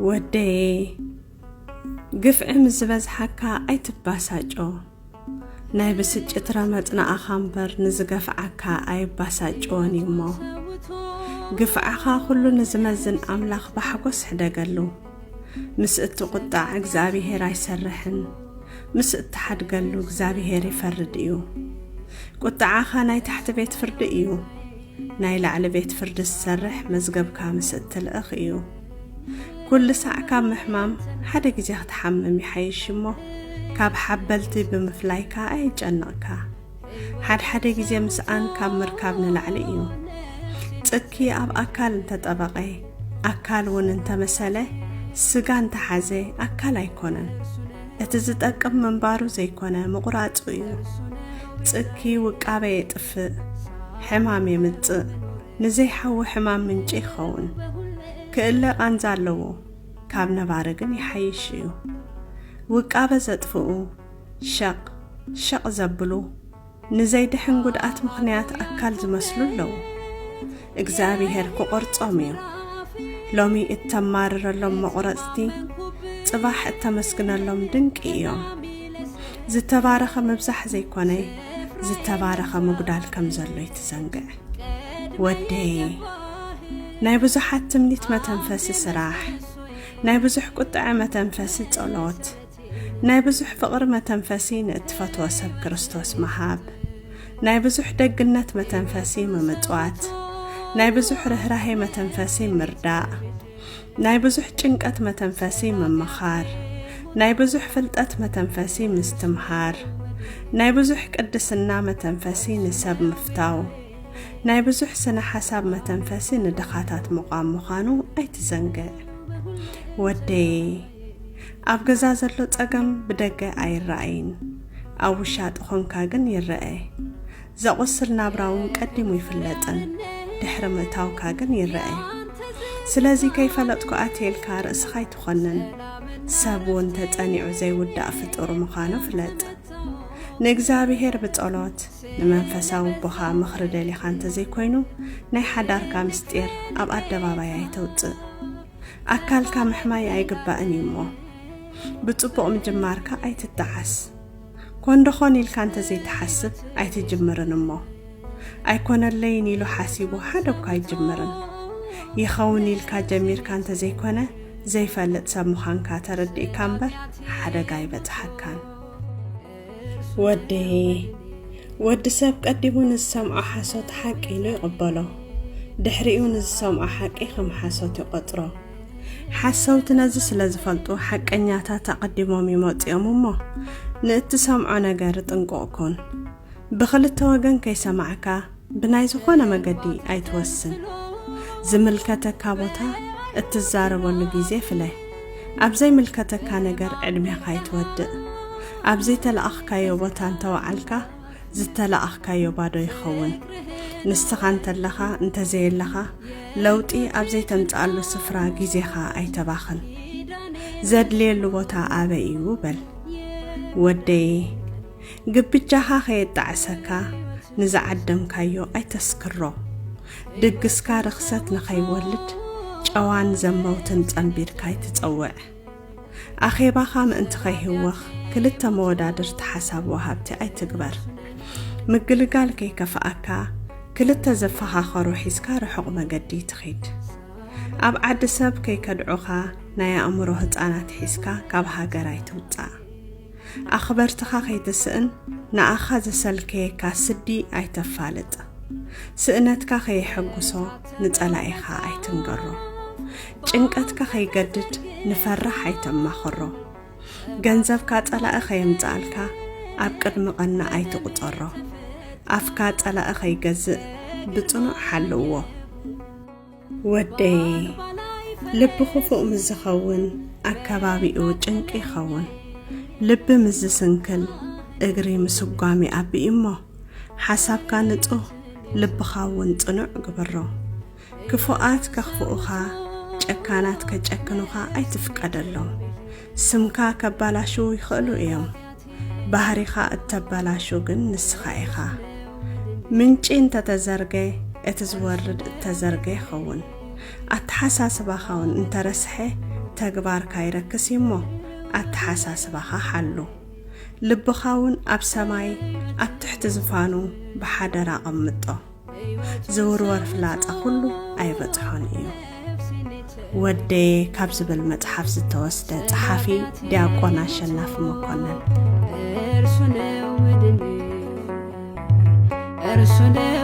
ወደየ፣ ግፍዒ ምስ ዝበዝሓካ ኣይትባሳጮ። ናይ ብስጭት ረመጽ ንኣኻ እምበር ንዝገፍዓካ ኣይባሳጭዎን እዩ እሞ፣ ግፍዓኻ ኩሉ ንዝመዝን ኣምላኽ ብሓጎስ ሕደገሉ። ምስ እትቁጣዕ እግዚኣብሄር ኣይሰርሕን፣ ምስ እትሓድገሉ እግዚኣብሄር ይፈርድ እዩ። ቁጥዓኻ ናይ ታሕቲ ቤት ፍርዲ እዩ፣ ናይ ላዕሊ ቤት ፍርዲ ዝሰርሕ መዝገብካ ምስ እትልእኽ እዩ። ኩሉ ሳዕ ካብ ምሕማም ሓደ ግዜ ክትሓምም ይሓይሽ እሞ፣ ካብ ሓበልቲ ብምፍላይካ ኣየጨንቕካ። ሓድሓደ ግዜ ምስኣን ካብ ምርካብ ንላዕሊ እዩ። ጽኪ ኣብ ኣካል እንተጠበቐ፣ ኣካል እውን እንተመሰለ፣ ስጋ እንተሓዘ ኣካል ኣይኮነን። እቲ ዝጠቅም ምንባሩ ዘይኮነ ምቑራጹ እዩ። ጽኪ ውቃበ የጥፍእ፣ ሕማም የምጽእ፣ ንዘይሓዊ ሕማም ምንጪ ይኸውን። ክእለ ቃንዛ ኣለዎ፣ ካብ ነባሪ ግን ይሓይሽ እዩ። ውቃበ ዘጥፍኡ፣ ሸቕ ሸቕ ዘብሉ፣ ንዘይድሕን ጉድኣት ምኽንያት ኣካል ዝመስሉ ኣለዉ። እግዚኣብሄር ክቖርጾም እዩ። ሎሚ እተማርረሎም መቑረጽቲ፣ ጽባሕ እተመስግነሎም ድንቂ እዮም። ዝተባረኸ ምብዛሕ ዘይኮነ፣ ዝተባረኸ ምጉዳል ከም ዘሎ ይትዘንግዕ። ወደየ፣ ናይ ብዙሓት ትምኒት መተንፈሲ ስራሕ፣ ናይ ብዙሕ ቁጥዐ መተንፈሲ ጸሎት፣ ናይ ብዙሕ ፍቕሪ መተንፈሲ ንእትፈትዎ ሰብ ክርስቶስ ምሃብ፣ ናይ ብዙሕ ደግነት መተንፈሲ ምምጽዋት፣ ናይ ብዙሕ ርህራሄ መተንፈሲ ምርዳእ፣ ናይ ብዙሕ ጭንቀት መተንፈሲ ምምኻር፣ ናይ ብዙሕ ፍልጠት መተንፈሲ ምስትምሃር፣ ናይ ብዙሕ ቅድስና መተንፈሲ ንሰብ ምፍታው፣ ናይ ብዙሕ ስነ ሓሳብ መተንፈሲ ንድኻታት ምቋም ምዃኑ ኣይትዘንግዕ። ወደየ፣ ኣብ ገዛ ዘሎ ጸገም ብደገ ኣይረኣይን፣ ኣብ ውሻጢ ኾንካ ግን ይረአ። ዘቑስል ናብራ እውን ቀዲሙ ይፍለጥን፣ ድሕሪ ምእታውካ ግን ይረአ። ስለዚ ከይፈለጥኩ ኣትየ ኢልካ ርእስኻ ኣይትኾንን። ሰብ እውን ተጸኒዑ ዘይውዳእ ፍጡር ምዃኑ ፍለጥ። ንእግዚኣብሄር ብጸሎት፣ ንመንፈሳዊ ኣቦኻ ምኽሪ ደሊኻ እንተዘይኮይኑ፣ ናይ ሓዳርካ ምስጢር ኣብ ኣደባባይ ኣይተውጽእ። ኣካልካ ምሕማይ ኣይግባእን እዩ እሞ፣ ብጽቡቕ ምጅማርካ ኣይትጠዓስ። ኮን ዶ ኾን ኢልካ እንተዘይትሓስብ ኣይትጅምርን እሞ፣ ኣይኮነለይን ኢሉ ሓሲቡ ሓደ እኳ ኣይጅምርን። ይኸውን ኢልካ ጀሚርካ እንተዘይኮነ፣ ዘይፈልጥ ሰብ ምዃንካ ተረዲእካ እምበር ሓደጋ ኣይበጽሓካን። ወደየ፣ ወዲ ሰብ ቀዲሙ ንዝሰምዖ ሓሶት ሓቂ ኢሉ ይቕበሎ፣ ድሕሪኡ ንዝሰምዖ ሓቂ ከም ሓሶት ይቖጽሮ። ሓሰውቲ ነዚ ስለ ዝፈልጡ ሓቀኛታት ኣቐዲሞም ይመጹ እዮም እሞ፣ ንእትሰምዖ ነገር ጥንቁቕ ኩን። ብኽልተ ወገን ከይሰማዕካ ብናይ ዝኾነ መገዲ ኣይትወስን። ዝምልከተካ ቦታ እትዛረበሉ ግዜ ፍለ። ኣብ ዘይምልከተካ ነገር ዕድሜኻ ኣይትወድእ። ኣብ ዘይተለኣኽካዮ ቦታ እንተወዓልካ፣ ዝተለኣኽካዮ ባዶ ይኸውን። ንስኻ እንተለኻ እንተዘየለኻ፣ ለውጢ ኣብ ዘይተምጽኣሉ ስፍራ ግዜኻ ኣይተባኽን። ዘድልየሉ ቦታ ኣበይ እዩ በል። ወደየ፣ ግብጃኻ ከየጣዕሰካ ንዝዓደምካዮ ኣይተስክሮ። ድግስካ ርኽሰት ንኸይወልድ ጨዋን ዘመውትን ጸንቢርካ ኣይትጸውዕ። ኣኼባኻ ምእንቲ ከይህወኽ ክልተ መወዳድርቲ ሓሳብ ወሃብቲ ኣይትግበር። ምግልጋል ከይከፍኣካ ክልተ ዘፈኻኸሩ ሒዝካ ርሑቕ መገዲ ትኺድ። ኣብ ዓዲ ሰብ ከይከድዑኻ ናይ ኣእምሮ ህጻናት ሒዝካ ካብ ሃገር ኣይትውጻእ። ኣኽበርትኻ ከይትስእን ንኣኻ ዘሰልከየካ ስዲ ኣይተፋልጥ። ስእነትካ ከየሐጉሶ ንጸላኢኻ ኣይትንገሮ። ጭንቀትካ ከይገድድ ንፈራሕ ኣይተማኽሮ። ገንዘብካ ጸላኢ ከየምጽኣልካ ኣብ ቅድሚ ቐና ኣይትቑጸሮ። ኣፍካ ጸላኢ ከይገዝእ ብጽኑዕ ሓልዎ። ወደየ፣ ልቢ ክፉእ ምስ ዝኸውን ኣከባቢኡ ጭንቂ ይኸውን። ልቢ ምስ ዝስንክል እግሪ ምስጓም ይኣቢ እሞ፣ ሓሳብካ ንጹህ፣ ልብኻ እውን ጽኑዕ ግበሮ። ክፉኣት ከኽፍኡኻ፣ ጨካናት ከጨክኑኻ ኣይትፍቀደሎም። ስምካ ከባላሽዉ ይኽእሉ እዮም። ባህሪኻ እተበላሹ ግን ንስኻ ኢኻ። ምንጪ እንተተዘርገ፣ እቲ ዝወርድ እተዘርገ ይኸውን። ኣተሓሳስባኻ እውን እንተረስሐ፣ ተግባርካ ይረክስ እሞ ኣተሓሳስባኻ ሓሉ። ልብኻ እውን ኣብ ሰማይ ኣብ ትሕቲ ዝፋኑ ብሓደራ ኣቐምጦ። ዝውርወር ፍላጻ ኩሉ ኣይበጽሖን እዩ። ወደየ ካብ ዝብል መጽሓፍ ዝተወስደ፣ ጸሓፊ ዲያቆን ኣሸናፊ መኮነን። እርሱ ነው ምድን፣ እርሱ ነው